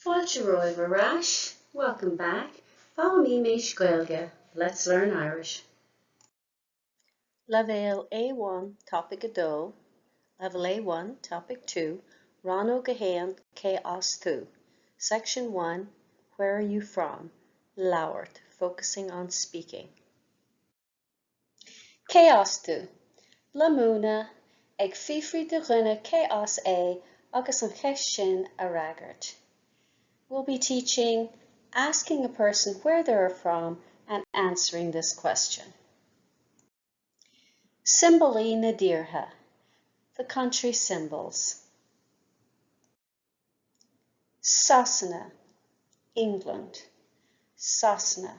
Fáilte romhaibh ar ais, welcome back, Foghlaimímis Gaeilge, let's learn Irish. Leibhéal A1 Topaic 2, Level A1 Topic 2, Rannóg 1 Cé as tú? Section 1 Where are you from? Labhairt, focusing on speaking. Cé as tú? Le múineadh, ag fiafraí de dhuine cé as é agus an cheist sin a fhreagairt. We'll be teaching asking a person where they are from and answering this question. Siombailí na dtíortha, the country symbols. Sasana, England, Sasana,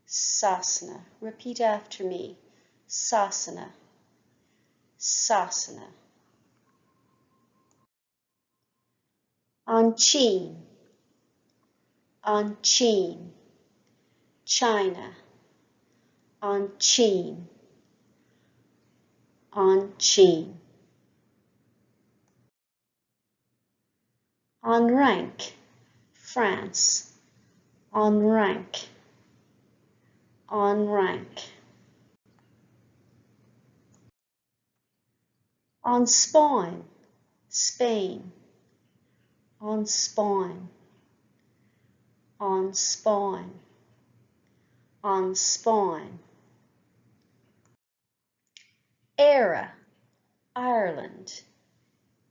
Sasana. Repeat after me. Sasana, Sasana. An tSín, An tSín, China, An tSín, An tSín. An Fhrainc, France, An Fhrainc, An Fhrainc. An Spáinn, Spain, An Spáinn, An Spáinn, An Spáinn. Éire, Ireland,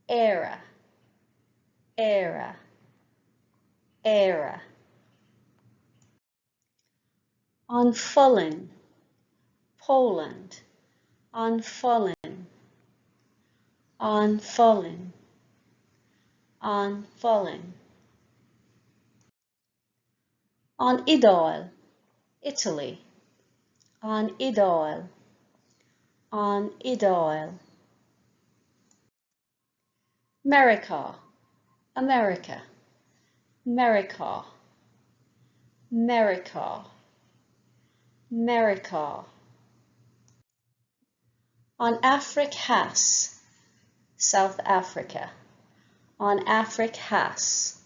Éire, Éire, Éire. An Pholainn, Poland, An Pholainn, An Pholainn, An Pholainn. An Iodáil, Italy, An Iodáil, An Iodáil. Meiriceá, America, Meiriceá, Meiriceá, Meiriceá. An Afraic Theas, South Africa, An Afraic Theas,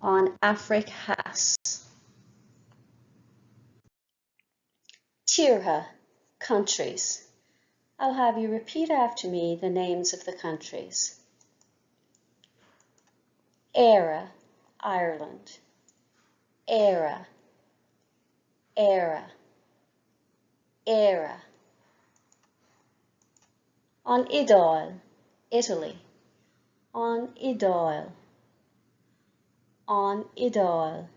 An Afraic Theas. Tíortha, countries. I'll have you repeat after me the names of the countries. Éire, Ireland. Éire, Éire, Éire. An Iodáil, Italy. An Iodáil, An Iodáil.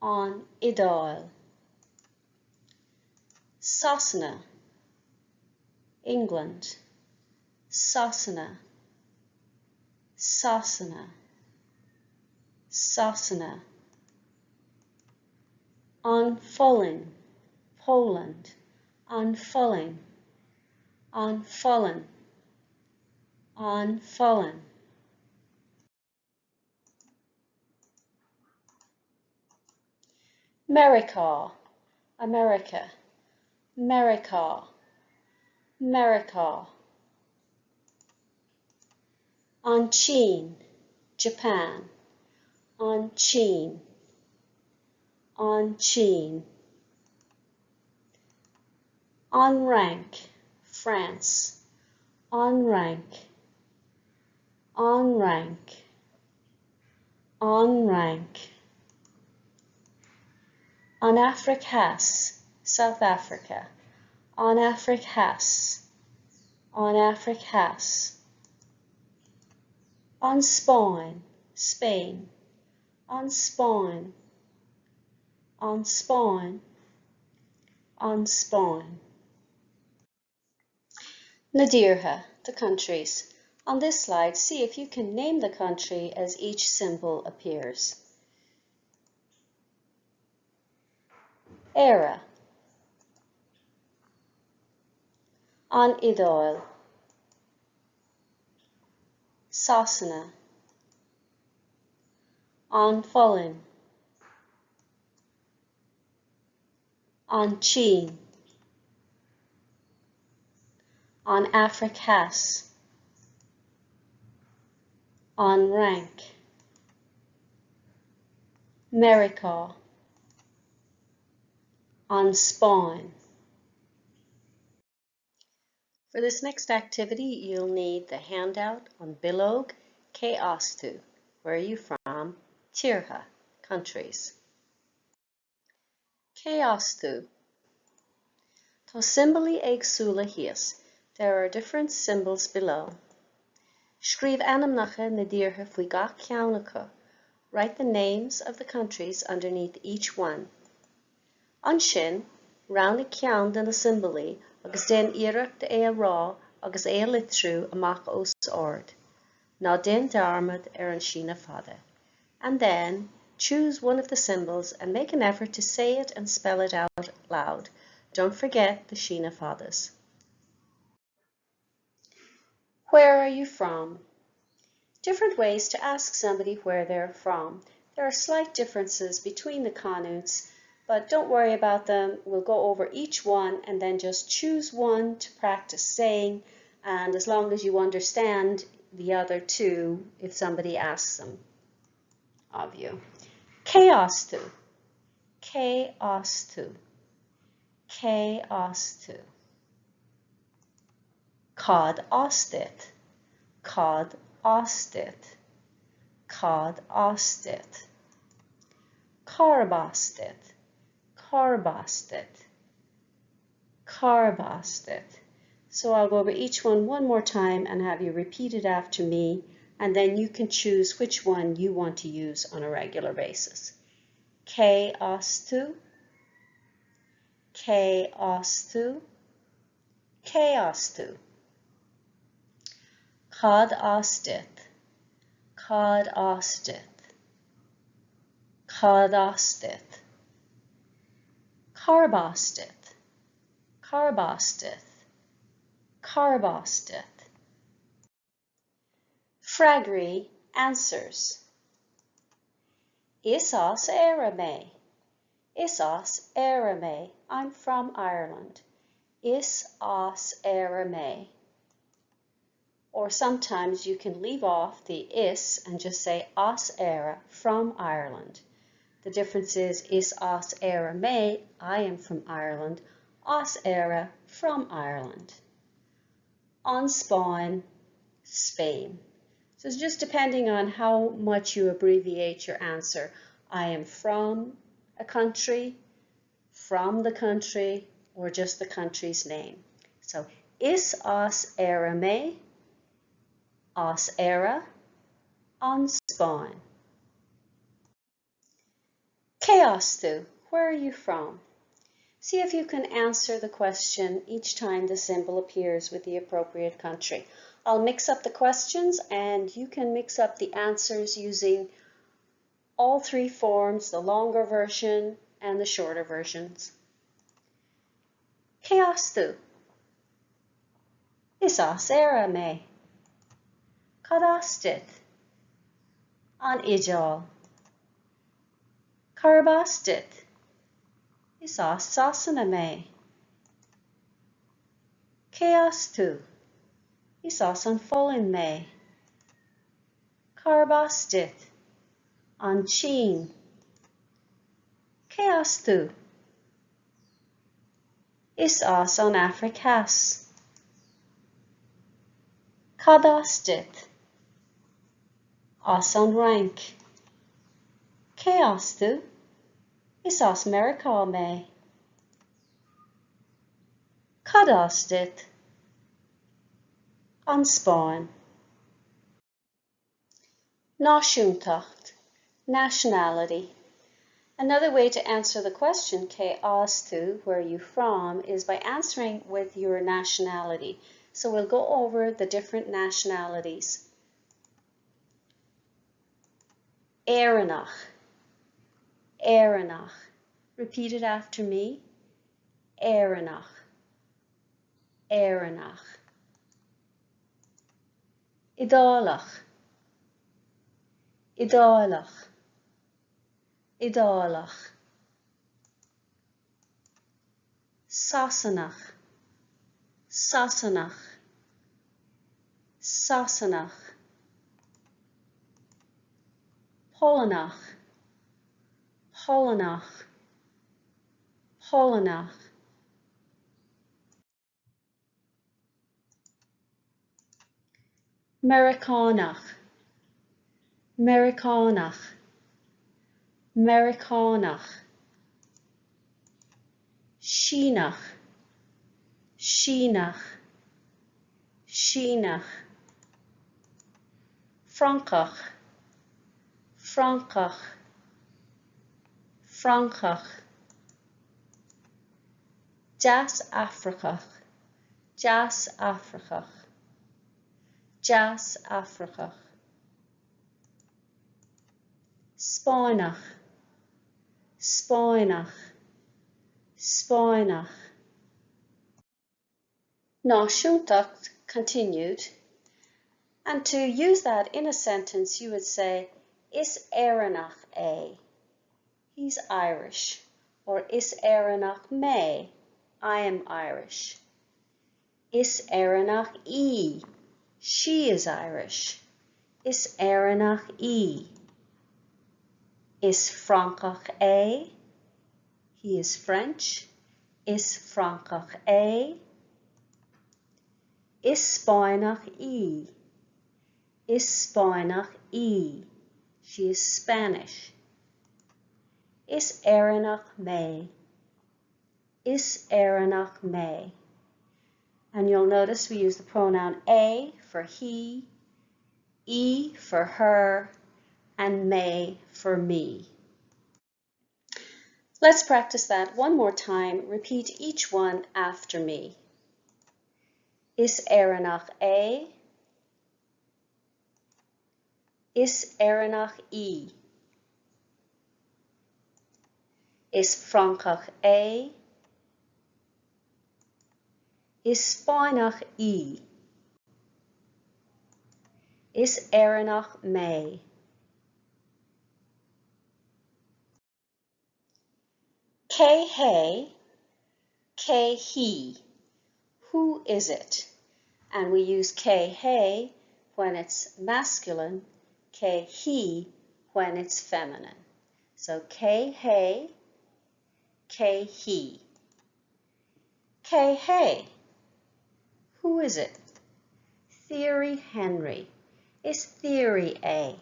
An Iodáil. Sasana, England, Sasana, Sasana, Sasana. An Pholainn, Poland, An Pholainn, An Pholainn, An Pholainn. Meiriceá, America, Meiriceá, Meiriceá. An tSín, Japan, An tSín, An tSín. An Fhrainc, France, An Fhrainc. An Fhrainc, An Fhrainc. An Afraic Theas, South Africa, An Afraic Theas, An Afraic Theas. An Spáinn, Spain, An Spáinn, An Spáinn, An Spáinn. Na tíortha, the countries. On this slide, see if you can name the country as each symbol appears. Éire. An Iodáil. Sasana. An Pholainn. An tSín. An Afraic Theas. An Fhrainc. Meiriceá. An Spáinn. For this next activity, you'll need the handout on Bileog, Cé as tú, where are you from, Tíortha, countries. Cé as tú? Tá siombailí éagsúla thíos. There are different symbols below. Scríobh ainmneacha na dtíortha faoi gach ceann acu. Write the names of the countries underneath each one. Ansin, roghnaigh ceann de na siombailí agus déan iarracht é a rá agus é a litriú amach os ard. Ná déan dearmad ar an síneadh fada. And then, choose one of the symbols and make an effort to say it and spell it out loud. Don't forget the síneadh fadas. Where are you from? Different ways to ask somebody where they're from. There are slight differences between the canúints, but don't worry about them. We'll go over each one and then just choose one to practice saying, and as long as you understand the other two, if somebody asks them of you. Cé as tú? Cé as tú? Cé as tú? Cad as duit? Cad as duit? Cad as duit? Cárb as duit? Cárb as duit? Cárb as duit? So I'll go over each one one more time and have you repeat it after me, and then you can choose which one you want to use on a regular basis. Cé as tú? Cé as tú? Cé as tú? Cad as duit? Cad as duit? Cad as duit? Cárb as duit? Cárb as duit? Cárb as duit? Freagraí, answers. Is as Éire mé. Is as Éire mé. I'm from Ireland. Is as Éire mé. Or sometimes you can leave off the is and just say as Éire, from Ireland. The difference is is as Éire mé, I am from Ireland, as Éire, from Ireland. An Spáinn, Spain. So it's just depending on how much you abbreviate your answer. I am from a country, from the country, or just the country's name. So is as Éire mé, as Éire, An Spáinn. Cé as tú, where are you from? See if you can answer the question each time the symbol appears with the appropriate country. I'll mix up the questions and you can mix up the answers using all three forms, the longer version and the shorter versions. Cé as tú? Is as Éire mé. Cad as duit? An Iodáil. Cárb as duit? Is as Sasana mé. Cé as tú? Is as an Pholainn mé. Cárb as duit? An tSín. Cé as tú? Is as an Afraic Theas. Cad as duit? As an Fhrainc. Cé as tú? Is as Meiriceá mé. Cad as duit? An Spáinn. Náisiúntacht, nationality. Another way to answer the question, Cé as tú, where are you from, is by answering with your nationality. So we'll go over the different nationalities. Éireannach, Éireannach. Repeat it after me. Éireannach, Éireannach. Iodálach, Iodálach, Iodálach. Sasanach, Sasanach, Sasanach. Polannach, Polannach, Polannach. Meiriceánach, Meiriceánach, Meiriceánach. Síneach, Síneach, Síneach. Francach, Francach, Francach. Deas-Afracach, Deas-Afracach, Deas-Afracach. Spáinneach, Spáinneach, Spáinneach. Náisiúntacht continued. And to use that in a sentence, you would say, Is Éireannach é. He's Irish. Or Is Éireannach mé. I am Irish. Is Éireannach í. She is Irish. Is Éireannach í. Is Francach é. He is French. Is Francach é. Is Spáinneach í. Is Spáinneach í. She is Spanish. Is Éireannach mé. Is Éireannach mé. And you'll notice we use the pronoun é for he, í for her, and mé for me. Let's practice that one more time. Repeat each one after me. Is Éireannach é. Is Éireannach í. Is Francach é. Is Spáinneach í. Is Éireannach mé. Cé hé, cé hí, who is it? And we use cé hé when it's masculine, cé hí when it's feminine. So cé hé, cé hí. Cé hé, who is it? Thierry Henry. Is Thierry é?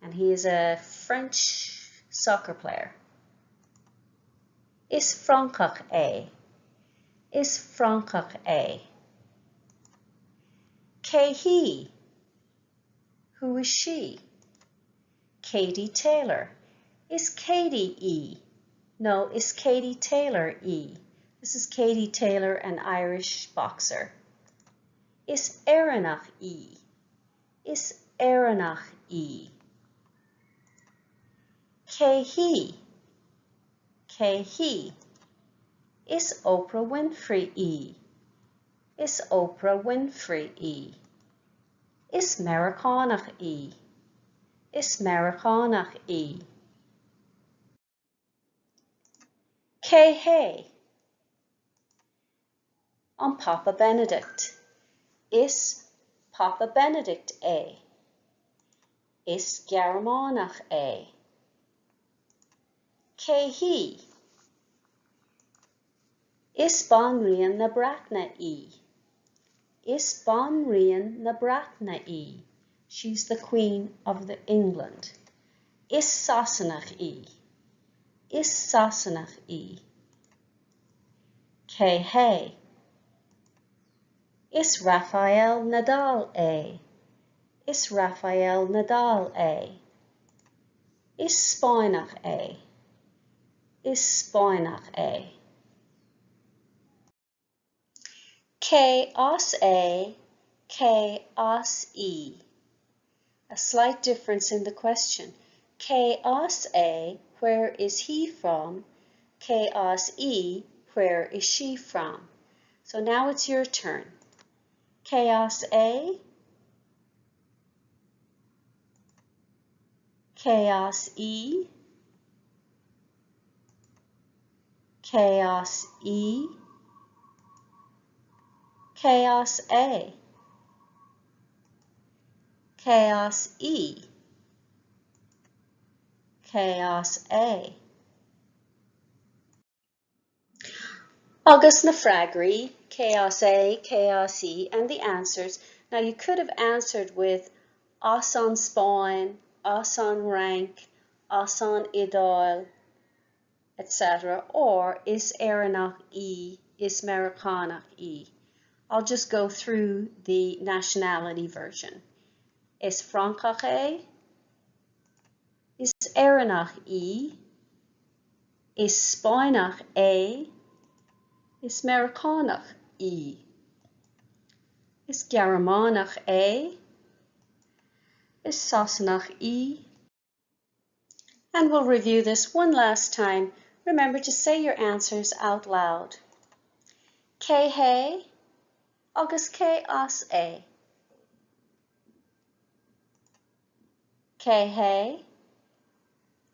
And he is a French soccer player. Is Francach é. Is Francach é. Cé hí? Who is she? Katie Taylor. Is Katie í? No, is Katie Taylor í? This is Katie Taylor, an Irish boxer. Is Éireannach í. Is Éireannach í. Cé hí? Cé hí? Is Oprah Winfrey í. Is Oprah Winfrey í. Is Meiriceánach í. Is Meiriceánach í. Cé hé? An Pápa Benedict. Is Pápa Benedict é. Is Gearmánach é. Cé hí? Is Banríon na Breataine í. Is Banríon na Breataine í. She's the Queen of the England. Is Sasanach í. Is Sasanach í. Cé hé? Is Rafael Nadal é. Is Rafael Nadal é. Is Spáinneach é. Is Spáinneach é. Cé as é, cé as í? A slight difference in the question. Cé as é, where is he from? Cé as í, where is she from? So now it's your turn. Cé as é, cé as í, cé as í, cé as é, cé as í, Cé as é? Agus na freagraí, cé as é, cé as í, and the answers. Now you could have answered with as an Spáinn, as an Fhrainc, as an Iodáil, etc. or is Éireannach í, is Meiriceánach í. I'll just go through the nationality version. Is Francach é, is Éireannach í, Is Spáinneach é. Is Meiriceánach í. Is Gearmánach é. Is Sasanach í. And we'll review this one last time. Remember to say your answers out loud. Cé hé agus cé as é? Cé hé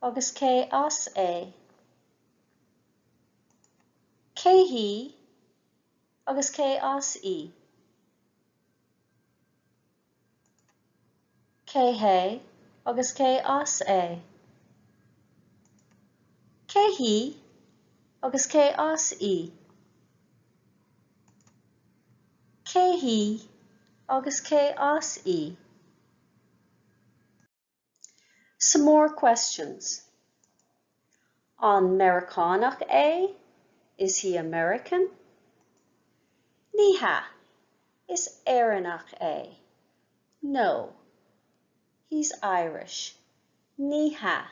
agus cé as é? Cé hí agus cé as í? Cé hé agus cé as é? Cé hí agus cé as í? Cé hí agus cé as í? Some more questions. An Meiriceánach é? Is he American? Ní hea. Is Éireannach é. No. He's Irish. Ní hea.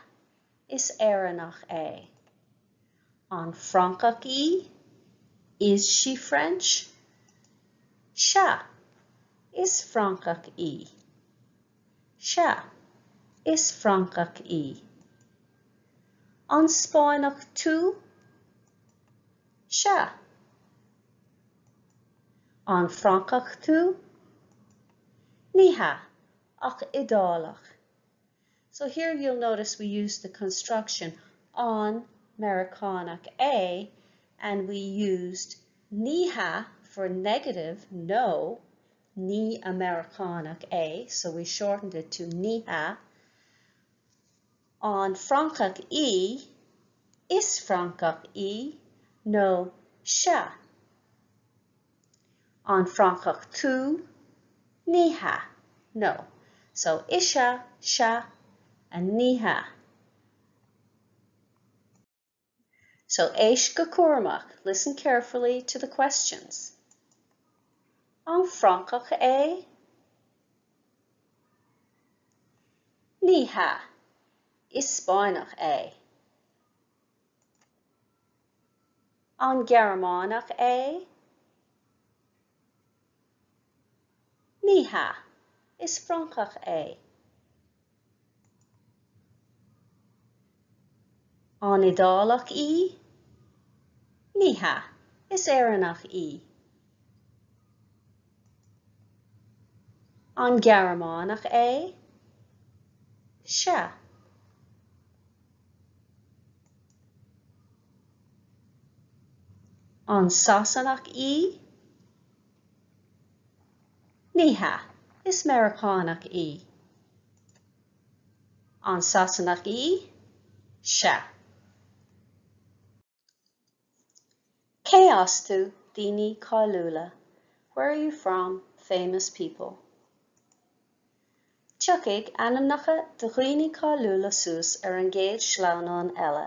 Is Éireannach é. An Francach í? Is she French? Sea. Is Francach í. Sea. Is Francach í. An Spáinneach tú? Sea. An Francach tú? Ní hea, ach Iodálach. So here you'll notice we used the construction an Meiriceánach é and we used ní hea for negative, no, ní Meiriceánach é, so we shortened it to ní hea. An Francach í, is Francach í, nó sea. An Francach tú? Ní hea, no. So is ea, sea, and ní hea. So éist go cúramach, listen carefully to the questions. An Francach é? Ní hea, is Spáinneach é. An Gearmánach é? Ní hea, is Francach é. An Iodálach í? Ní hea, is Éireannach í. An Gearmánach é? Sea. An Sasanach í? Ní hea, is Meiriceánach í. An Sasanach í? Sea. Cé as tú, daoine cáiliúla? Where are you from, famous people? Tiocfaidh ainmneacha de dhaoine cáiliúla suas ar an gcéad sleamhnán eile.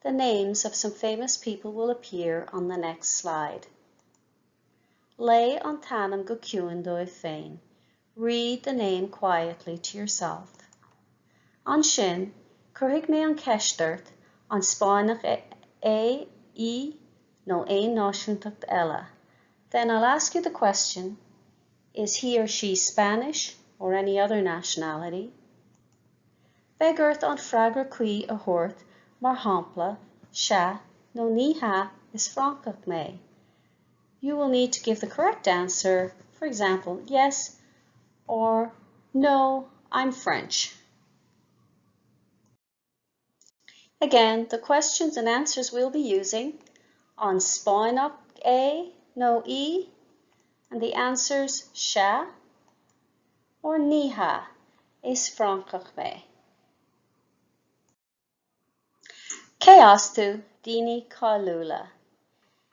The names of some famous people will appear on the next slide. Léigh an t-ainm go ciúin duit féin. Read the name quietly to yourself. Ansin, cuirfidh mé an cheist ort, an Spáinneach é, í, nó aon náisiúntacht eile? Then I'll ask you the question, Is he or she Spanish or any other nationality? Beidh ort an freagra cuí a thabhairt, mar shampla, sea nó ní hea, is Francach mé. You will need to give the correct answer, for example, yes or no, I'm French. Again, the questions and answers we'll be using an Spáinneach é nó í, and the answers sea or ní hea, is Francach mé. Cé as tú, daoine cáiliúla?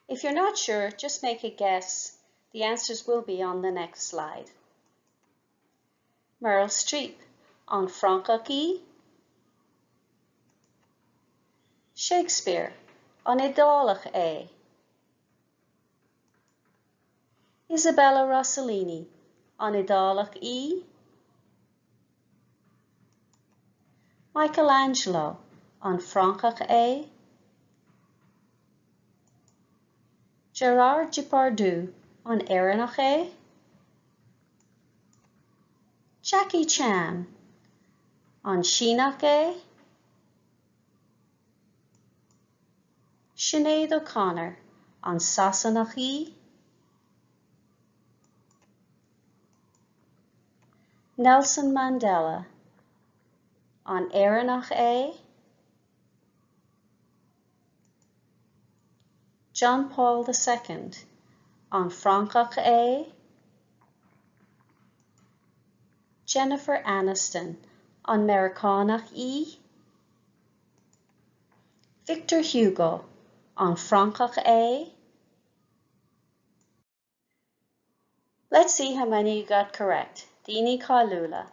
If you're not sure, just make a guess. The answers will be on the next slide. Meryl Streep, an Francach í? Shakespeare, an Iodálach é? Isabella Rossellini, an Iodálach í? Michelangelo, an Francach é? Gerard Depardieu, an Éireannach é? Jackie Chan, an Síneach é? Sinéad O'Connor, an Sasanach í? Nelson Mandela, an Éireannach é? John Paul II, an Francach é? Jennifer Aniston, an Meiriceánach í? Victor Hugo, an Francach é? Let's see how many you got correct. Daoine cáiliúla.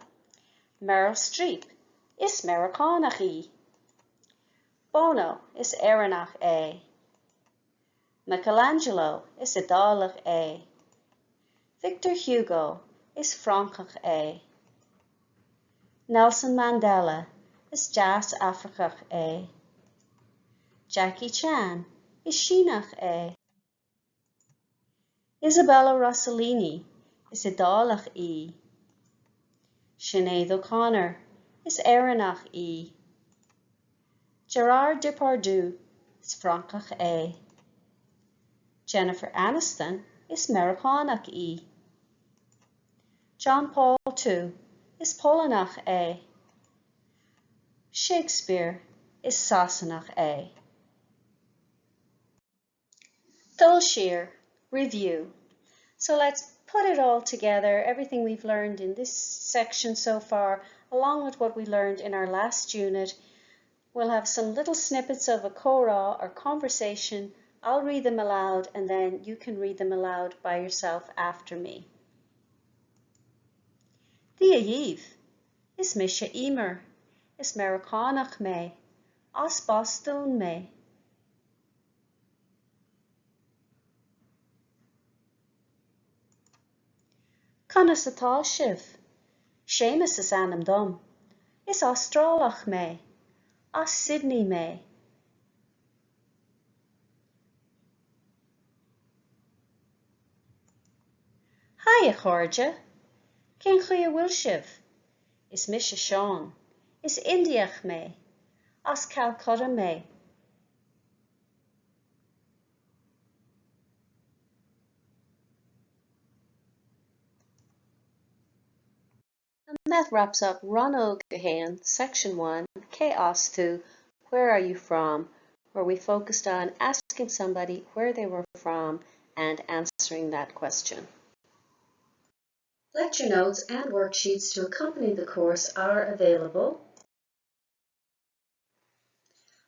Meryl Streep, is Meiriceánach í. Bono, is Éireannach é. Michelangelo, is Iodálach é. Victor Hugo, is Francach é. Nelson Mandela, is Deas-Afracach é. Jackie Chan, is Síneach é. Isabella Rossellini, is Iodálach í. Sinéad O'Connor, is Éireannach í. Gerard Depardieu, is Francach é. Jennifer Aniston, is Meiriceánach í. John Paul II, is Polannach é. Shakespeare, is Sasanach é. Dul siar, review. So let's put it all together, everything we've learned in this section so far, along with what we learned in our last unit. We'll have some little snippets of a comhrá or conversation. I'll read them aloud and then you can read them aloud by yourself after me. Dia dhaoibh. Is mise Emer. Is Meiriceánach mé. As Bostún mé. Conas atá sibh? Séamus is ainm dom. Is Astrálach mé. As Sydney mé. Haigh a chairde! Cén chaoi a bhfuil sibh? Is mise Seán. Is Indiach mé. As Calcutta mé. And that wraps up Rannóg 1, Section 1, Cé as tú, Where are you from? where we focused on asking somebody where they were from and answering that question. Lecture notes and worksheets to accompany the course are available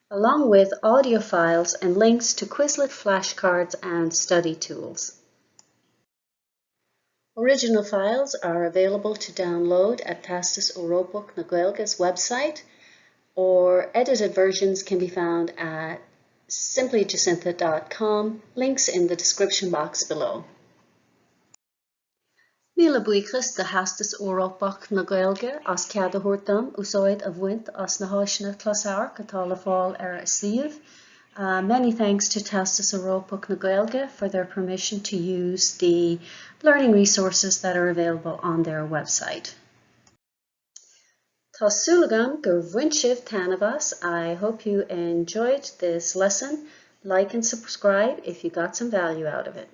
along with audio files and links to Quizlet flashcards and study tools. Original files are available to download at Teastas Eorpach na Gaeilge's website, or edited versions can be found at simplyjacintha.com, links in the description box below. Míle buíochas do Theastas Eorpach na Gaeilge as cead a thabhairt dom úsáid a bhaint as na háiseanna closamhairc atá le fáil ar a suíomh. Many thanks to Teastas Eorpach na Gaeilge for their permission to use the learning resources that are available on their website. Tá súil agam gur bhain sibh taitneamh as. I hope you enjoyed this lesson. Like and subscribe if you got some value out of it.